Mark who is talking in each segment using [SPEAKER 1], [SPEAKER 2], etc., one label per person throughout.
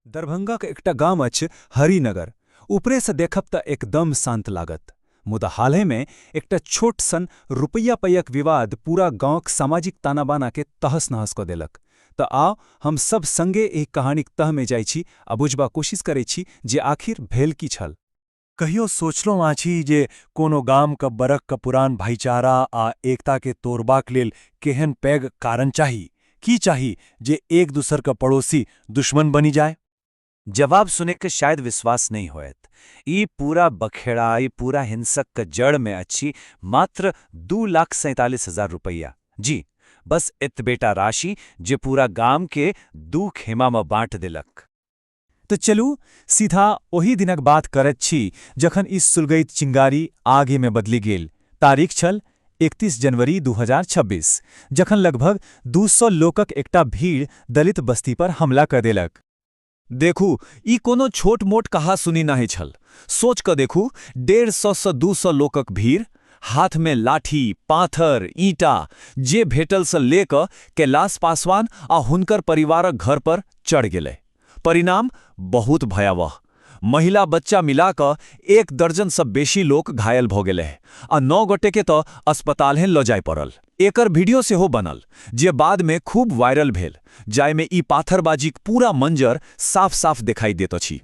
[SPEAKER 1] दरभंगाक एकटा गाम अछि हरिनगर। ऊपरेसँ देखब तऽ एकदम शांत लागत, मुदा हालहिमे एकटा छोट सन रुपैया पैयाक विवाद पूरा गाँवक सामाजिक ताना-बाना के तहस-नहस कऽ देलक। तऽ आउ, हम सब संगे एहि कहानीक तहमे जाइ छी आ बुझबाक कोशिश करै छी जे आखिर भेल की छल।
[SPEAKER 2] कहियो सोचलहुँ अछि जे कोनो गामक बरखक पुरान भाईचारा आ एकताकेँ तोड़बाक लेल केहन पैघ कारण चाही? की चाही जे एक दोसरक पड़ोसी दुश्मन बनि जाय?
[SPEAKER 3] जवाब सुनै के शायद विश्वास नहीं होयत। ई पूरा बखेड़ा, ई पूरा हिंसक के जड़ में अछि मात्र 2,47,000 रुपैया। जी, बस एतबेटा राशि जे पूरा गाम के दू खेमा में बांट देलक।
[SPEAKER 1] तऽ चलू, सीधा ओही दिनक बात करैत छी जखन ई सुलगैत चिंगारी आगिमे बदलि गेल। तारीख छल 31 जनवरी 2026, जखन लगभग 200 लोकक एकटा भीड़ दलित बस्ती पर हमला कऽ देलक।
[SPEAKER 4] देखू, ई कोनो छोट-मोट कहा-सुनी नहि छल। सोच कऽ देखू, 150 सँ 200 लोकक भीड़, हाथमे लाठी, पाथर, ईंटा, जे भेटल से ले कऽ कैलाश पासवान आ हुनकर परिवारक घर पर चढ़ गेलै। परिणाम बहुत भयावह। महिला, बच्चा मिला कऽ एक दर्जन सँ बेसी लोक घायल भऽ गेलै आ 9 गोटे के तऽ अस्पताल लऽ जाय पड़ल। एकर वीडियो सेहो बनल, जे बादमे खूब वायरल भेल, जाहिमे ई पाथरबाजीक पूरा मंजर साफ-साफ देखाई देत अछि।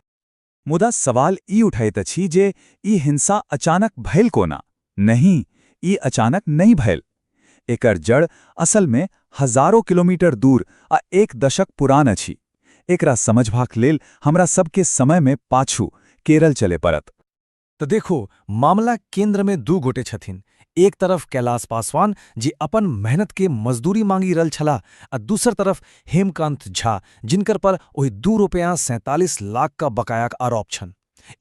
[SPEAKER 1] मुदा सवाल ई उठैत अछि जे ई हिंसा अचानक भइल कोना? नहीं, ई अचानक नहीं भइल। एकर जड़ असलमे हजारों किलोमीटर दूर आ एक दशक पुरान अछि। एकरा समझबाक लेल हमरा सबके समयमे पाछू केरल चले पड़त।
[SPEAKER 2] तऽ देखो, मामला केंद्र में दू गोटे छथिन। एक तरफ कैलाश पासवान, जे अपन मेहनत के मजदूरी मांगी रहल छलाह, आ दूसर तरफ हेमकांत झा, जिनकर पर ओहि 2 रुपया 47 लाख का बकायाक आरोप छन।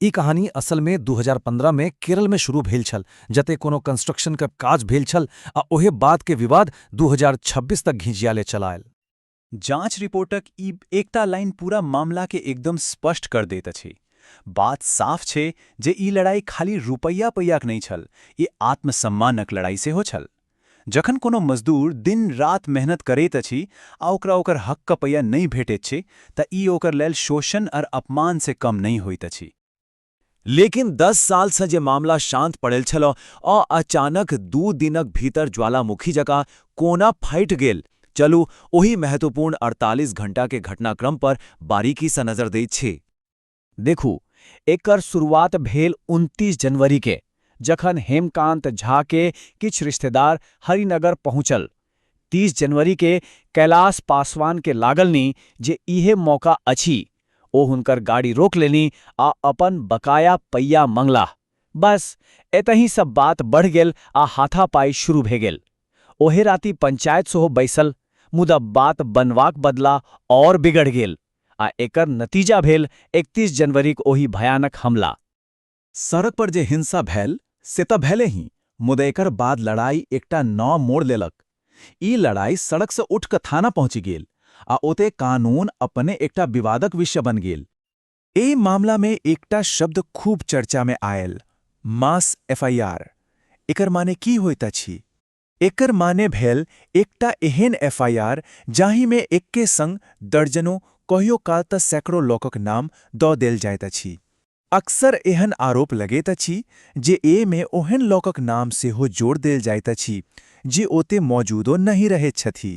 [SPEAKER 2] ई कहानी असल में 2015 में केरल में शुरू भेल छल, जते कोनो कंस्ट्रक्शन का काज भेल छल आ ओहे बात के विवाद 2026 तक घिंचियाले चलायल।
[SPEAKER 1] जांच रिपोर्टक ई एकटा लाइन पूरा मामला के एकदम स्पष्ट कर दैत अछि। बात साफ छै जे ई लड़ाई खाली रुपैया पैयाक नहि छल, ई आत्मसम्मानक लड़ाई सेहो छल। जखन कोनो मजदूर दिन रात मेहनत करैत अछि आ ओकरा ओकर हक क पैया नहि भेटैत छै, तऽ ई ओकर लेल शोषण और अपमान से कम नहि होइत अछि।
[SPEAKER 3] लेकिन 10 साल से जे मामला शांत पड़ल छल, आ अचानक 2 दिनक भीतर ज्वालामुखी जकाँ कोना फाटि गेल? चलू, ओही महत्वपूर्ण 48 घंटा के घटनाक्रम पर बारीकी से नजर दैत छी।
[SPEAKER 5] देखू, एकर शुरुआत भेल 29 जनवरी के, जखन हेमकांत झा के किछु रिश्तेदार हरिनगर पहुंचल। 30 जनवरी के कैलाश पासवान के लागलनी जे इहे मौका अछि। ओ हुनकर गाड़ी रोक लेनी आ अपन बकाया पैया मंगलाह। बस, एतही सब बात बढ़ गेल आ हाथापाई शुरू भे गेल। ओहे राति पंचायत सेहो बैसल, मुदा बात बनवाक बदला और बिगड़ गेल आ एकर नतीजा भेल 31 जनवरीक ओहि भयानक हमला।
[SPEAKER 4] सड़क पर जे हिंसा भेल से तऽ भेले ही, मुदा एकर बाद लड़ाई एकटा नव मोड़ लेलक। ई लड़ाई सड़क से उठ कऽ थाना पहुंचि गेल आ ओते कानून अपने एकटा विवादक विषय बन गेल।
[SPEAKER 1] एहि मामलामे एकटा शब्द खूब चर्चामे आयल, मास एफआईआर। एकर माने की होइत अछि? एकर माने भेल एकटा एहन एफआईआर जाहिमे एक्के संग दर्जनों, कहियो काल तऽ सैकड़ों लोकक नाम दऽ देल जाइत अछि। अक्सर एहन आरोप लगैत अछि जे एहिमे ओहन लोकक नाम सेहो जोड़ देल जाइत अछि जे ओते मौजूदो नहि रहैत छथि।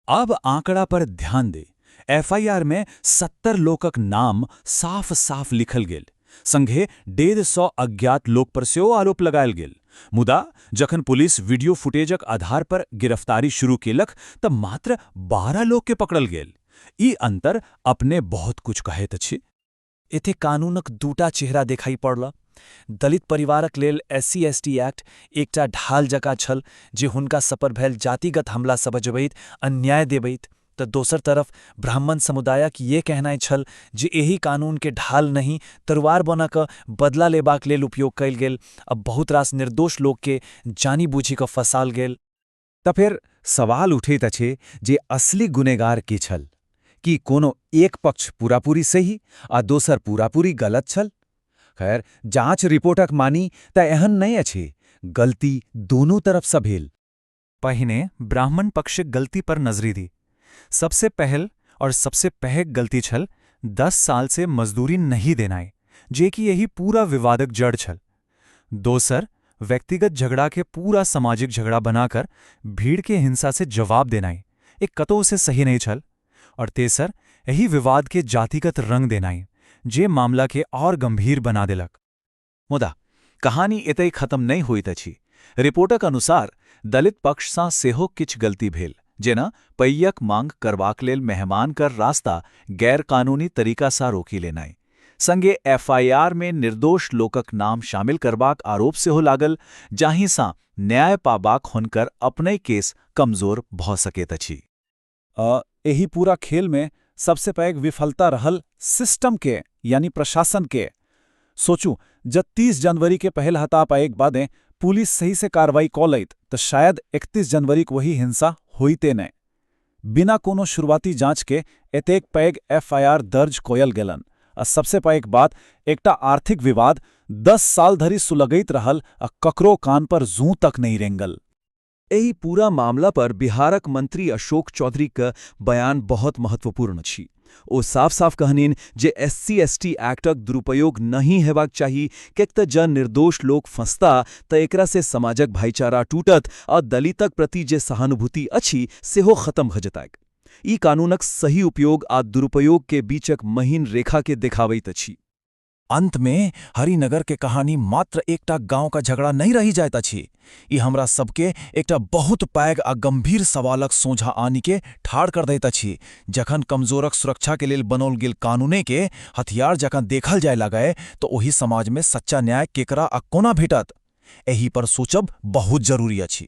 [SPEAKER 4] अब आंकड़ा पर ध्यान दे। एफआईआर में 70 लोकक नाम साफ-साफ लिखल गेल, संगे 150 अज्ञात लोक पर सेहो आरोप लगायल गेल। मुदा जखन पुलिस वीडियो फुटेजक आधार पर गिरफ्तारी शुरू केलक, तऽ मात्र 12 लोक के पकड़ल गेल। ई अंतर अपने बहुत कुछ कहैत अछि।
[SPEAKER 5] एते कानूनक दूटा चेहरा देखाई पड़ल। दलित परिवारक लेल एससी एसटी एक्ट एकटा ढाल जकाँ छल, जे हुनका सपर भेल जातिगत हमला सँ बचबैत, अन्याय देबैत, तऽ दोसर तरफ ब्राह्मण समुदायक ये कहनाइ छल जे एहि कानून के ढाल नहि, तरुआर बना कऽ बदला लेबाक लेल उपयोग कयल गेल आ बहुत रास निर्दोष लोकके जानि बूझि कऽ फसाल गेल।
[SPEAKER 3] तऽ फेर सवाल उठैत अछि जे असली गुनेगार के छल? कि कोनो एक पक्ष पूरापूरी सही आ दोसर पूरापूरी गलत छल? खैर, जांच रिपोर्टक मानी तऽ एहन नहि अछि। गलती दोनों तरफसँ भेल।
[SPEAKER 1] पहिने ब्राह्मण पक्षक गलती पर नजरि दी। सबसे पहल और सबसे पैघ गलती छल 10 साल से मजदूरी नहीं देनाइ, जे कि यही पूरा विवादक जड़ छल। दोसर, व्यक्तिगत झगड़ा के पूरा सामाजिक झगड़ा बनाकर भीड़ के हिंसा से जवाब देनाइ, एक कतौ से सही नहीं छल। और तेसर, एही विवाद के जातिगत रंग देनाइ, जे मामला के और गंभीर बना देलक।
[SPEAKER 4] मुदा कहानी एतहि खत्म नहि होइत अछि। रिपोर्टक अनुसार दलित पक्षसँ सेहो किछु गलती भेल, जेना पैयक मांग करबाक लेल मेहमान कर रास्ता गैरकानूनी तरीकासँ रोकि लेनाइ। संगे एफआईआर मे निर्दोष लोकक नाम शामिल करबाक आरोप सेहो लागल, जाहिसँ न्याय पाबाक हुनकर अपने केस कमजोर भऽ सकैत अछि।
[SPEAKER 6] एहि पूरा खेल में सबसे पैघ विफलता रहल सिस्टम के, यानी प्रशासन के। सोचू, जब 30 जनवरी के पहल हतापाइक बादे पुलिस सही से कार्रवाई कऽ लैत, तऽ शायद 31 जनवरी को वही हिंसा होइते नहि। बिना कोनो शुरुआती जांच के एतेक पैघ एफआईआर दर्ज कयल गेलन आ सबसे पैघ बात, एकटा आर्थिक विवाद 10 साल धरि सुलगैत रहल आ ककरो कान पर जूं तक नहीं रेंगल।
[SPEAKER 7] एहि पूरा मामला पर बिहारक मंत्री अशोक चौधरीक बयान बहुत महत्वपूर्ण अछि। ओ साफ-साफ कहनिन जे एससी एसटी एक्टक दुरुपयोग नहि हेबाक चाही, किएक तऽ जँ निर्दोष लोक फंसता तऽ एकरा से समाजक भाईचारा टूटत आ दलितक प्रति जे सहानुभूति अछि, सेहो खत्म भऽ जेतैक। ई कानूनक सही उपयोग आ दुरुपयोग के बीचक महीन रेखा के देखाबैत अछि।
[SPEAKER 6] अंत में हरिनगर के कहानी मात्र एकटा गांव का झगड़ा नहीं रहि जाइत अछि। ई हमरा सबके एकटा बहुत पैघ आ गंभीर सवालक सोझा आनि के ठाढ़ कर दैत अछि। जखन कमजोरक सुरक्षा के लेल बनौल गेल कानूने के हथियार जकाँ देखल जाय लगै, तो ओहि समाज में सच्चा न्याय केकरा आ कोना भेटत? एहि पर सोचब बहुत जरूरी अछि।